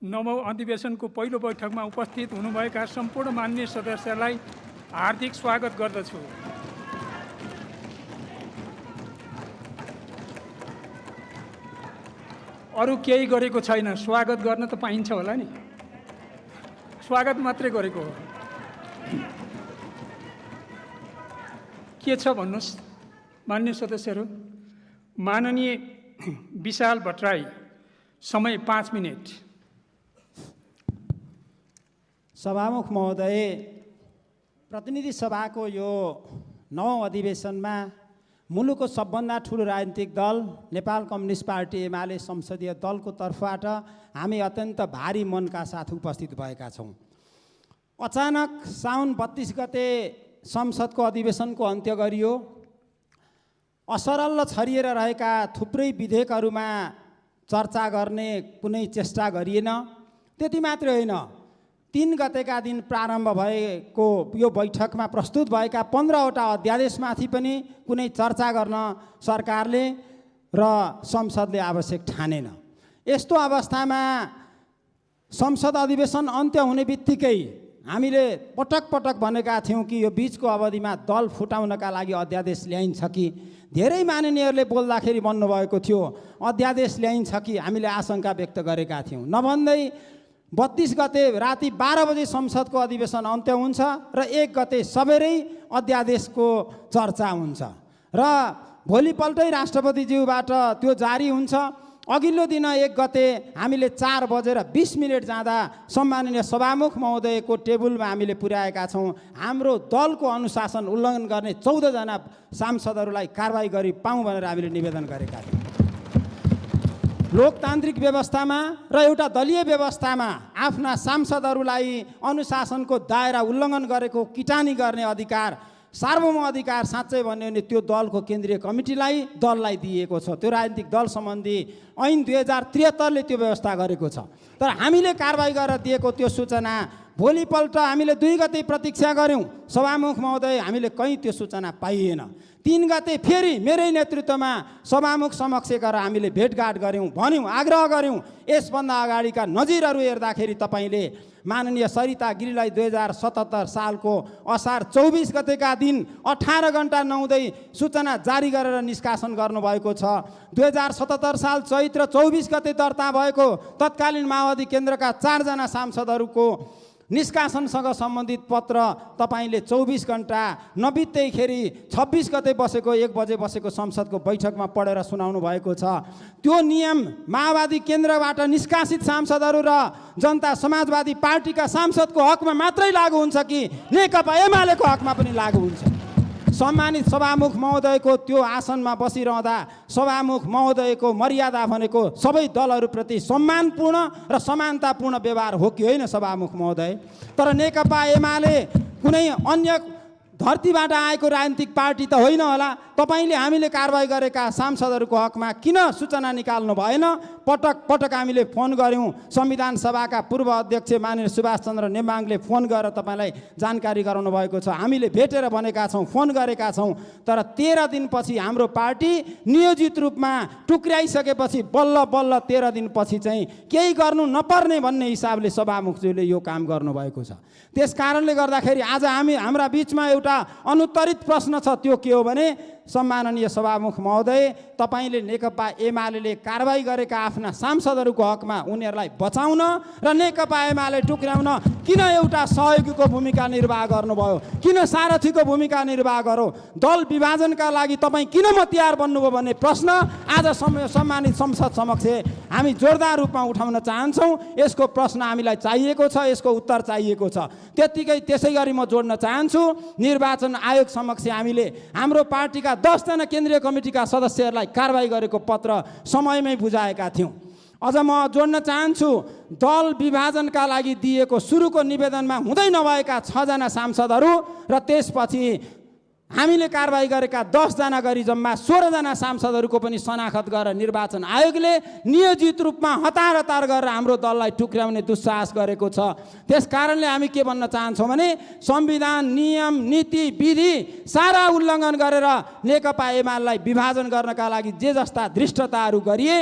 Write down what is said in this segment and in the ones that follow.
9औं अधिवेशनको पहिलो बैठकमा उपस्थित हुनुभएका सम्पूर्ण माननीय सदस्यलाई हार्दिक स्वागत गर्दछु। अरू केही गरेको छैन, स्वागत गर्न त पाइन्छ होला नि, स्वागत मात्रै गरेको हो। के छ भन्नुहोस् माननीय सदस्यहरू। माननीय विशाल भट्टराई, समय 5 मिनेट। सभामुख महोदय, प्रतिनिधि सभाको यो 9औं अधिवेशनमा मुलुकको सबभन्दा ठुलो राजनीतिक दल नेपाल कम्युनिस्ट पार्टी एमाले संसदीय दलको तर्फबाट हामी अत्यन्त भारी मनका साथ उपस्थित भएका छौँ। अचानक साउन 32 गते संसदको अधिवेशनको अन्त्य गरियो। असरल छरिएर रहेका थुप्रै विधेयकहरूमा चर्चा गर्ने कुनै चेष्टा गरिएन। त्यति मात्रै होइन, 3 गतेका दिन प्रारम्भ भएको यो बैठकमा प्रस्तुत भएका 15वटा अध्यादेशमाथि पनि कुनै चर्चा गर्न सरकारले र संसदले आवश्यक ठानेन। यस्तो अवस्थामा संसद अधिवेशन अन्त्य हुने बित्तिकै हामीले पटक पटक भनेका थियौँ कि यो बीचको अवधिमा दल फुटाउनका लागि अध्यादेश ल्याइन्छ कि। धेरै माननीयहरूले बोल्दाखेरि भन्नुभएको थियो अध्यादेश ल्याइन्छ कि, हामीले आशंका व्यक्त गरेका थियौँ। नभन्दै 32 गते राति 12 बजे संसदको अधिवेशन अन्त्य हुन्छ र 1 गते सबेरै अध्यादेशको चर्चा हुन्छ र भोलिपल्टै राष्ट्रपतिज्यूबाट त्यो जारी हुन्छ। अघिल्लो दिन 1 गते हामीले 4:20 जाँदा सम्माननीय सभामुख महोदयको टेबलमा हामीले पुर्याएका छौँ हाम्रो दलको अनुशासन उल्लङ्घन गर्ने 14 जना सांसदहरूलाई कारबाही गरी पाऊँ भनेर हामीले निवेदन गरेका थियौँ। लोकतान्त्रिक व्यवस्थामा र एउटा दलीय व्यवस्थामा आफ्ना सांसदहरूलाई अनुशासनको दायरा उल्लङ्घन गरेको किटानी गर्ने अधिकार, सार्वभौम अधिकार साँच्चै भन्यो भने त्यो दलको केन्द्रीय कमिटीलाई, दललाई दिएको छ। त्यो राजनीतिक दल सम्बन्धी ऐन 2073ले त्यो व्यवस्था गरेको छ। तर हामीले कारबाही गरेर दिएको त्यो सूचना भोलिपल्ट हामीले 2 गते प्रतीक्षा गऱ्यौँ। सभामुख महोदय, हामीले कहीँ त्यो सूचना पाइएन। 3 गते फेरि मेरै नेतृत्वमा सभामुख समक्ष गएर हामीले भेटघाट गऱ्यौँ, भन्यौँ, आग्रह गऱ्यौँ। यसभन्दा अगाडिका नजिरहरू हेर्दाखेरि तपाईँले माननीय सरिता गिरीलाई 2077 सालको असार 24 गतेका दिन 18 घण्टा नहुँदै सूचना जारी गरेर निष्कासन गर्नुभएको छ। 2077 साल चैत्र 24 गते दर्ता भएको तत्कालीन माओवादी केन्द्रका 4 जना सांसदहरूको निष्कासनसँग सम्बन्धित पत्र तपाईँले 24 घण्टा नबित्दैखेरि 26 गते बसेको 1 बजे बसेको संसदको बैठकमा पढेर सुनाउनु भएको छ। त्यो नियम माओवादी केन्द्रबाट निष्कासित सांसदहरू र जनता समाजवादी पार्टीका सांसदको हकमा मात्रै लागू हुन्छ कि नेकपा एमालेको हकमा पनि लागू हुन्छ? सम्मानित सभामुख महोदयको त्यो आसनमा बसिरहँदा सभामुख महोदयको मर्यादा भनेको सबै दलहरूप्रति सम्मानपूर्ण र समानतापूर्ण व्यवहार हो कि होइन सभामुख महोदय? तर नेकपा एमाले कुनै अन्य धरतीबाट आएको राजनीतिक पार्टी त होइन होला। तपाईँले हामीले कारबाही गरेका सांसदहरूको हकमा किन सूचना निकाल्नु भएन? पटक पटक हामीले फोन गऱ्यौँ। संविधान सभाका पूर्व अध्यक्ष माननीय सुभाष चन्द्र नेमाङले फोन गरेर तपाईँलाई जानकारी गराउनु भएको छ। हामीले भेटेर भनेका छौँ, फोन गरेका छौँ। तर 13 दिनपछि हाम्रो पार्टी नियोजित रूपमा टुक्र्याइसकेपछि बल्ल बल्ल 13 दिनपछि चाहिँ केही गर्नु नपर्ने भन्ने हिसाबले सभामुखज्यूले यो काम गर्नुभएको छ। त्यस कारणले गर्दाखेरि आज हाम्रा बिचमा एउटा अनुत्तरित प्रश्न छ। त्यो के हो भने सम्माननीय सभामुख महोदय, तपाईँले नेकपा एमाले कारबाही गरेका आफ्ना सांसदहरूको हकमा उनीहरूलाई बचाउन र नेकपा एमाले टुक्र्याउन किन एउटा सहयोगीको भूमिका निर्वाह गर्नुभयो? किन सारथीको भूमिका निर्वाह गरो? दल विभाजनका लागि तपाईँ किन मतियार बन्नुभयो भन्ने प्रश्न आज सम्मानित संसद समक्ष हामी जोरदार रूपमा उठाउन चाहन्छौँ। यसको प्रश्न हामीलाई चाहिएको छ, यसको उत्तर चाहिएको छ। त्यसै गरी म जोड्न चाहन्छु, निर्वाचन आयोग समक्ष हामीले हाम्रो पार्टीका 10 जना केन्द्रीय कमिटीका सदस्यहरूलाई कारबाही गरेको पत्र समयमै बुझाएका थियौँ। अझ म जोड्न चाहन्छु, दल विभाजनका लागि दिएको सुरुको निवेदनमा हुँदै नभएका 6 जना सांसदहरू र त्यसपछि हामीले कारबाही गरेका 10 जना गरी जम्मा 16 जना सांसदहरूको पनि शनाखत गरेर निर्वाचन आयोगले नियोजित रूपमा हतार गरेर हाम्रो दललाई टुक्र्याउने दुस्साहस गरेको छ। त्यस कारणले हामी के भन्न चाहन्छौँ भने संविधान, नियम, नीति, विधि सारा उल्लङ्घन गरेर नेकपा एमालेलाई विभाजन गर्नका लागि जे जस्ता धृष्टताहरू गरिए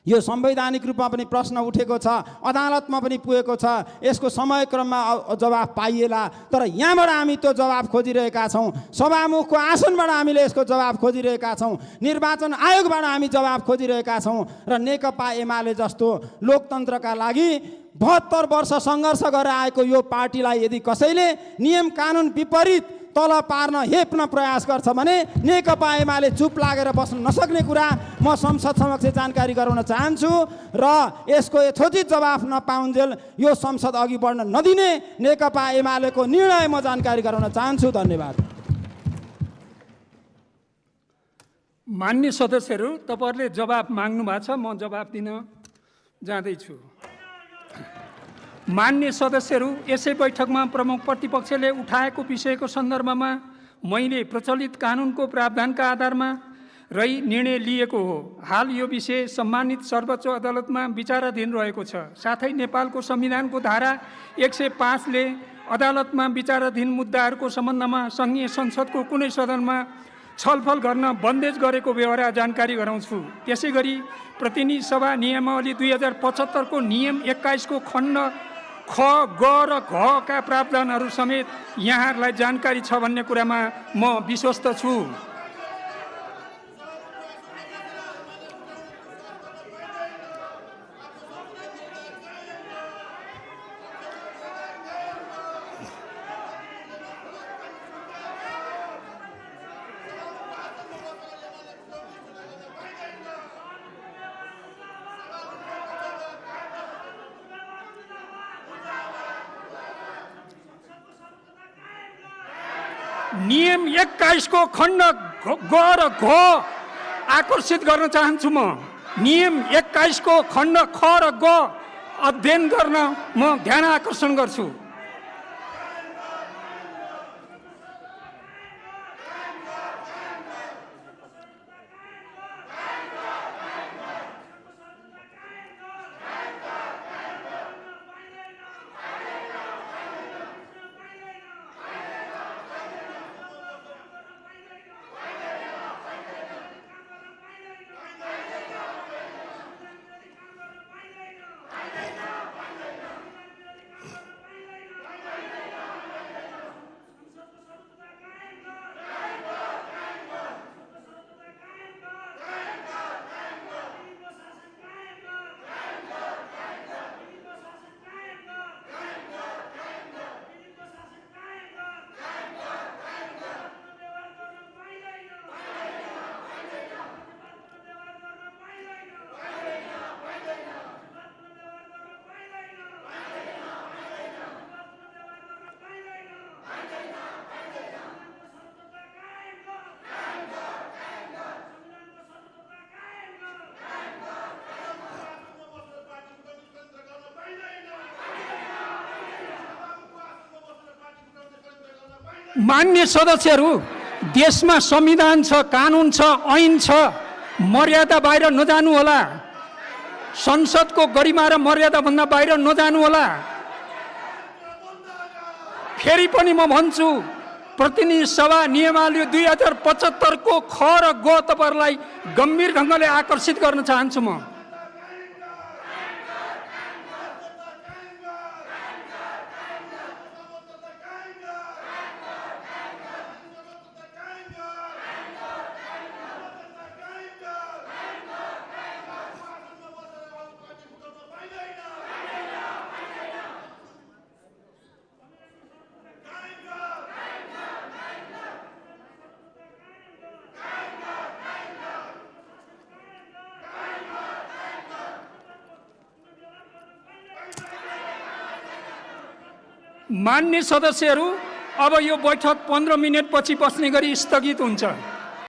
यो संवैधानिक रूपमा पनि प्रश्न उठेको छ, अदालतमा पनि पुगेको छ, यसको समयक्रममा जवाफ पाइएला। तर यहाँबाट हामी त्यो जवाफ खोजिरहेका छौँ, सभामुखको आसनबाट हामीले यसको जवाफ खोजिरहेका छौँ, निर्वाचन आयोगबाट हामी जवाफ खोजिरहेका छौँ। र नेकपा एमाले जस्तो लोकतन्त्रका लागि 72 वर्ष सङ्घर्ष गरेर आएको यो पार्टीलाई यदि कसैले नियम कानुन विपरीत तल पार्न हेप्न प्रयास गर्छ भने नेकपा एमाले चुप लागेर बस्न नसक्ने कुरा म संसद समक्ष जानकारी गराउन चाहन्छु। र यसको यथोचित जवाफ नपाउन्जेल यो संसद अघि बढ्न नदिने नेकपा एमालेको निर्णय म जानकारी गराउन चाहन्छु। धन्यवाद। मान्य सदस्यहरू, तपाईहरुले जवाफ माग्नु भएको छ, म जवाफ दिन जाँदैछु। मान्य सदस्यहरू, यसै बैठकमा प्रमुख प्रतिपक्षले उठाएको विषयको सन्दर्भमा मैले प्रचलित कानुनको प्रावधानका आधारमा रही निर्णय लिएको हो। हाल यो विषय सम्मानित सर्वोच्च अदालतमा विचाराधीन रहेको छ। साथै नेपालको संविधानको धारा 105 ले अदालतमा विचाराधीन मुद्दाहरूको सम्बन्धमा सङ्घीय संसदको कुनै सदनमा छलफल गर्न बन्देज गरेको व्यवहार जानकारी गराउँछु। त्यसैगरी प्रतिनिधि सभा नियमावली 2075 को नियम 21 को खण्ड ख, ग र घ का प्रावधानहरू समेत यहाँहरूलाई जानकारी छ भन्ने कुरामा म विश्वस्त छु। नियम 21 को खण्ड ग र घ आकर्षित गर्न चाहन्छु। म नियम 21 को खण्ड ख र ग अध्ययन गर्न म ध्यान आकर्षण गर्छु। मान्य सदस्यहरू, देशमा संविधान छ, कानुन छ, ऐन छ, मर्यादा बाहिर नजानु होला। संसदको गरिमा र मर्यादा भन्दा बाहिर नजानु होला। फेरि पनि म भन्छु, प्रतिनिधि सभा नियमावली 2075 को ख र ग तपाईहरुलाई गम्भीर ढंगले आकर्षित गर्न चाहन्छु। म मान्य सदस्यहरू, अब यो बैठक 15 मिनेट पछि बस्ने गरी स्थगित हुन्छ।